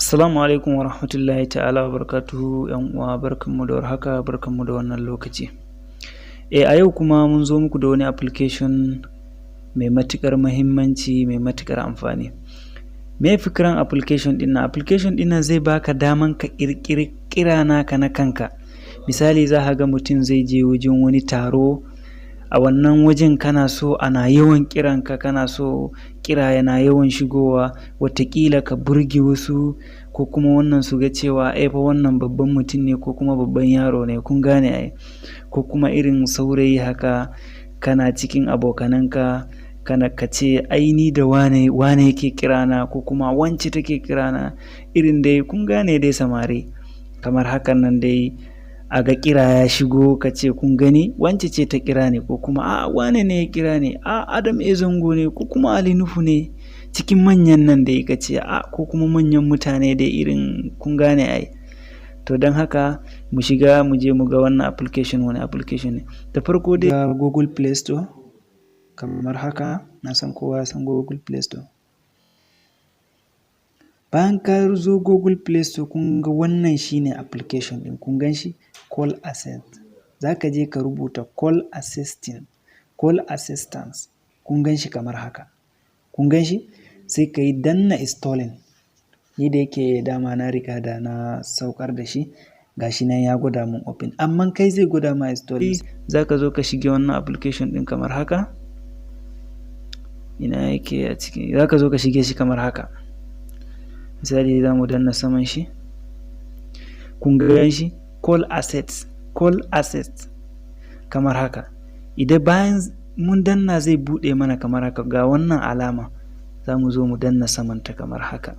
Assalamu alaikum wa rahmatullahi ta'ala wa barakatuhu ‘yan uwa, barkanmu da warhaka, barkanmu da wannan lokaci. A yau kuma mun zo muku da wani application mai matuƙar muhimmanci, mai matuƙar amfani. Me fikiran application ɗin nan? Application ɗin nan zai baka daman ka ƙirƙiri ƙira naka na kanka. Misali, za ka ga mutum zai je wajen wani taro, a wannan wajen kana so ana yawan kiranka, kana so kira yana yawan shigowa, wataƙila ka burge wasu ko kuma wannan su ga cewa eh fa wannan babban mutum ne ko kuma babban yaro ne, kun gane ai. Ko kuma irin saurayi haka, kana cikin abokananka, kana ka ce ai ni da wane wane yake kirana ko kuma wance take kirana, irin dai kun gane dai samari. Kamar hakan nan dai a ga kira ya shigo, ka ce kun gani, wance ce ta kira ni, ko kuma a'a, wane ne ya kira ni, a Adam A Zango ne ko kuma Ali Nuhu ne, cikin manyan nan dai ka ce a ko kuma manyan mutane dai, irin kun gane ai. To don haka mu shiga mu je mu ga wannan application, wani application ne. Da farko dai Google Play Store kamar haka, na san kowa ya san Google Play Store. Bayan ka zo Google Play Store, kun ga wannan shine application ɗin, kun gan shi, Call Assist. Za ka je ka rubuta Call Assisting, Call Assistance, kun gan shi kamar haka. Kun gan shi? Sai ka yi danna installing. Ni da yake dama na riga da na saukar da shi, ga shi nan ya gwada mun open. Amma kai zai gwada ma installing. Za ka zo ka shige wannan application ɗin kamar haka. Ina yake a ciki? Za ka zo ka shige shi kamar haka. Misali, za mu danna saman shi. Kun gan shi? Call Assets, Call Assets kamar haka. Idan bayan mun danna, zai buɗe mana kamar haka, ga wannan alama. Za mu zo mu danna samanta kamar haka.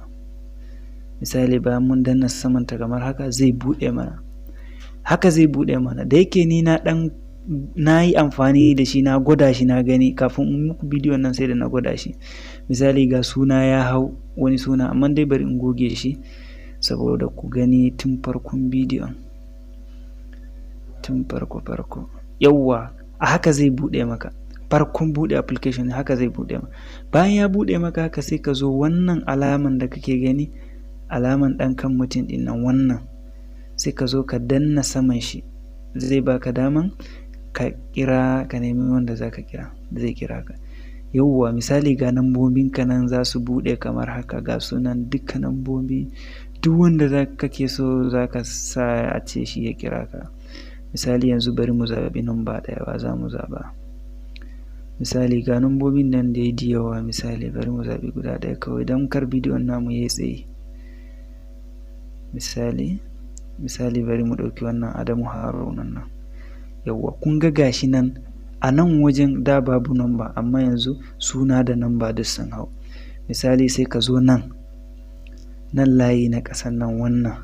Misali, bayan mun danna samanta kamar haka, zai buɗe mana. Haka zai buɗe mana. Da yake ni na ɗan na yi amfani da shi, na gwada shi, na gani kafin in muku bidiyon nan, sai da na gwada shi. Misali, ga suna ya hau wani suna, amma dai bari in goge shi saboda ku gani tun farkon bidiyon. Tun farko farko. Yauwa, a haka zai buɗe maka. Farkon buɗe application haka zai buɗe maka. Bayan ya buɗe maka haka, sai ka zo wannan alaman da kake gani, alaman ɗan kan mutum ɗin nan wannan. Sai ka zo ka danna saman shi, zai baka daman ka kira, ka nemi wanda za ka kira, zai kira ka. Yauwa, misali ga nambobin ka nan za su buɗe kamar haka, ga sunan duka nambobi, duk wanda za kake so za ka sa a ce shi ya kira ka. Misali, yanzu bari mu zaɓi namba ɗaya, wa za mu zaɓa? Misali, ga nambobin nan dai da yawa, misali bari mu zaɓi guda ɗaya kawai don kar bidiyon namu yayi tsayi. Misali, bari mu ɗauki wannan Adamu Haruna nan. Yauwa, kun ga gashi nan a nan wajen, da babu namba amma yanzu suna da namba duk sun hau. Misali, sai ka zo nan, nan layi na ƙasan nan wannan,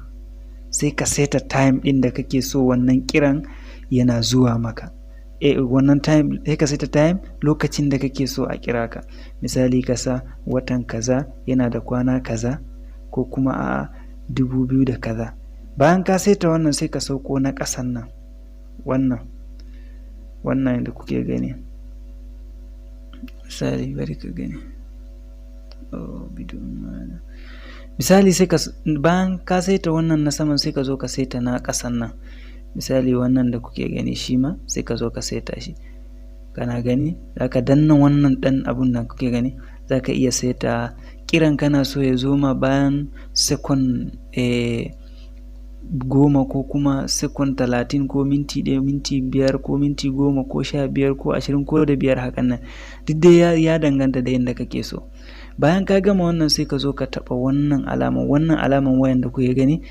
sai ka saita time ɗin da kake so wannan kiran yana zuwa maka. Eh, wannan time, sai ka saita time, lokacin da kake so a kira ka. Misali, ka sa watan kaza yana da kwana kaza ko kuma a 2000 da kaza. Bayan ka saita wannan, sai ka sauko na ƙasan nan, wannan, wannan da kuke gani. Misali, bari ka gani. Oh, bidiyon. Misali, sai ka bayan ka saita wannan na saman, sai ka zo ka saita na ƙasan nan. Misali, wannan da kuke gani shi ma sai ka zo ka saita shi. Kana gani? Za ka danna wannan ɗan abun da kuke gani, za ka iya saita kiran kana so ya zo ma bayan second 10 ko kuma second 30 ko minti 1, minti 5 ko minti 10 ko 15 ko 20 ko da 5 hakan nan. Duk dai ya danganta da yanda kake so. Bayan ka gama wannan, sai ka zo ka taɓa wannan alaman, wannan alaman wayan da kuke gani,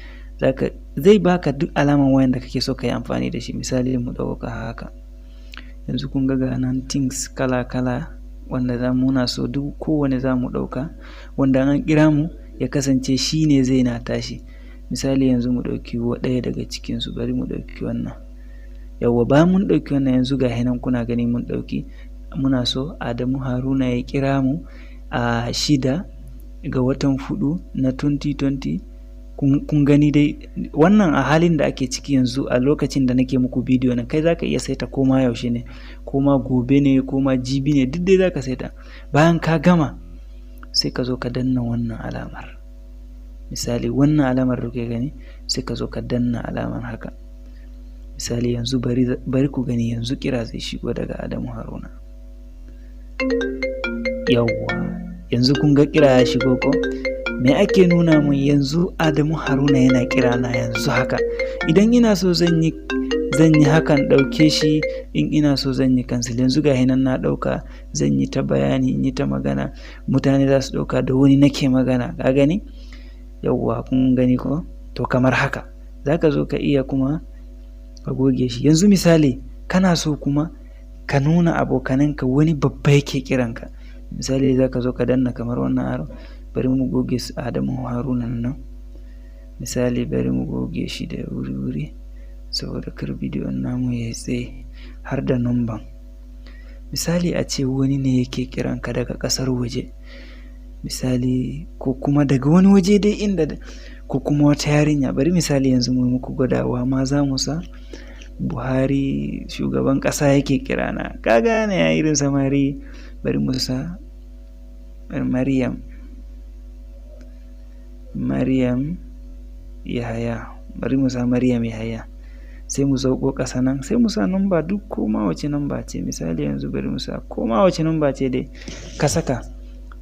zai baka duk alaman wayan da kake so ka yi amfani da shi. Misali, mu ɗauka haka. Yanzu kun ga ga nan things kala kala wanda za muna so, duk kowane za mu ɗauka wanda an kira mu ya kasance shi ne zai na tashi. Misali, yanzu mu ɗauki ɗaya daga cikinsu, bari mu ɗauki wannan. Yauwa, bayan mun ɗauki wannan, yanzu ga nan kuna gani mun ɗauki, muna so Adamu Haruna ya kira mu a 6 ga watan 4 na 2020. Kun gani dai wannan a halin da ake ciki yanzu a lokacin da nake muku bidiyo nan. Kai za ka iya saita ko ma yaushe ne, ko ma gobe ne, ko ma jibi ne, duk dai za ka saita. Bayan ka gama, sai ka zo ka danna wannan alamar. Misali, wannan alamar da kuke gani, sai ka zo ka danna alamar haka. Misali yanzu, bari ku gani, yanzu kira zai shigo daga Adamu Haruna. Yawwa, yanzu kun ga kira ya shigo ko? Me ake nuna mun yanzu? Adamu Haruna yana kira na yanzu haka. Idan ina so zan yi hakan, ɗauke shi. In ina so zan yi cancel. Yanzu ga nan na ɗauka, zan yi ta bayani, in yi ta magana, mutane za su ɗauka da wani nake magana. Ka gani? Yawwa, kun gani ko? To, kamar haka za ka zo ka iya kuma ka goge shi. Yanzu misali, kana so kuma ka nuna abokananka wani babba yake kiranka. Misali, za ka zo ka danna kamar wannan arrow. Bari mu goge su Adamu Haruna nan. Misali, bari mu goge shi da wuri-wuri saboda kar bidiyon namu ya tsaye har da numban. Misali, a ce wani ne yake kiranka daga ƙasar waje, misali, ko kuma daga wani waje dai inda, ko kuma wata yarinya. Bari misali yanzu mu muku gwadawa ma, za mu sa Buhari, shugaban ƙasa, yake kirana. Ka gane ya irin samari. Bari mu sa Maryam, Maryam Yahaya. Bari mu sa Maryam Yahaya. Sai mu sauko ƙasa nan, sai mu sa number duk, ko ma wace number ce. Misali yanzu bari mu sa ko ma wace number ce dai ka saka,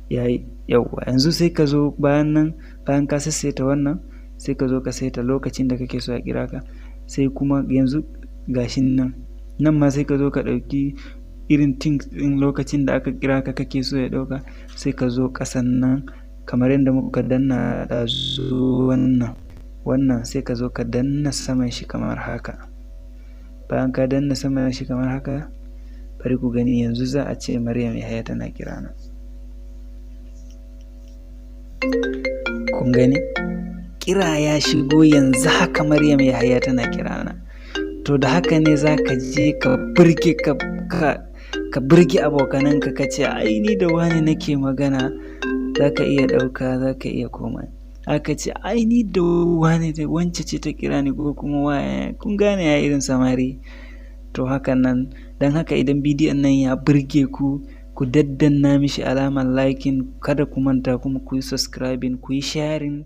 yayi. Yauwa, yanzu sai ka zo bayan nan, bayan ka sassaita wannan, sai ka zo ka saita lokacin da kake so a kira ka. Sai kuma yanzu gashin nan, nan ma sai ka zo ka ɗauki irin things ɗin lokacin da aka kira ka kake so ya ɗauka. Sai ka zo ƙasan nan, kamar yadda muka danna ɗazu, wannan, sai ka zo ka danna saman shi kamar haka. Bayan ka danna saman shi kamar haka, bari ku gani, yanzu za a ce Maryam Yahaya tana kirana. Kun gani? Kira ya shigo yanzu haka, Maryam Yahaya tana kirana. To, da haka ne za ka je ka burge ka burge abokananka, ka ce, "Ai ni da wani nake magana." Za ka iya ɗauka, za ka iya komai. Aka ce, "Ai ni da wani da wance ce ta kira ni," ko kuma waye. Kun gane ya irin samari. To, hakan nan. Don haka idan bidiyon nan ya burge ku, ku daddanna mishi alamar liking. Kada ku manta kuma ku yi subscribing, ku yi sharing.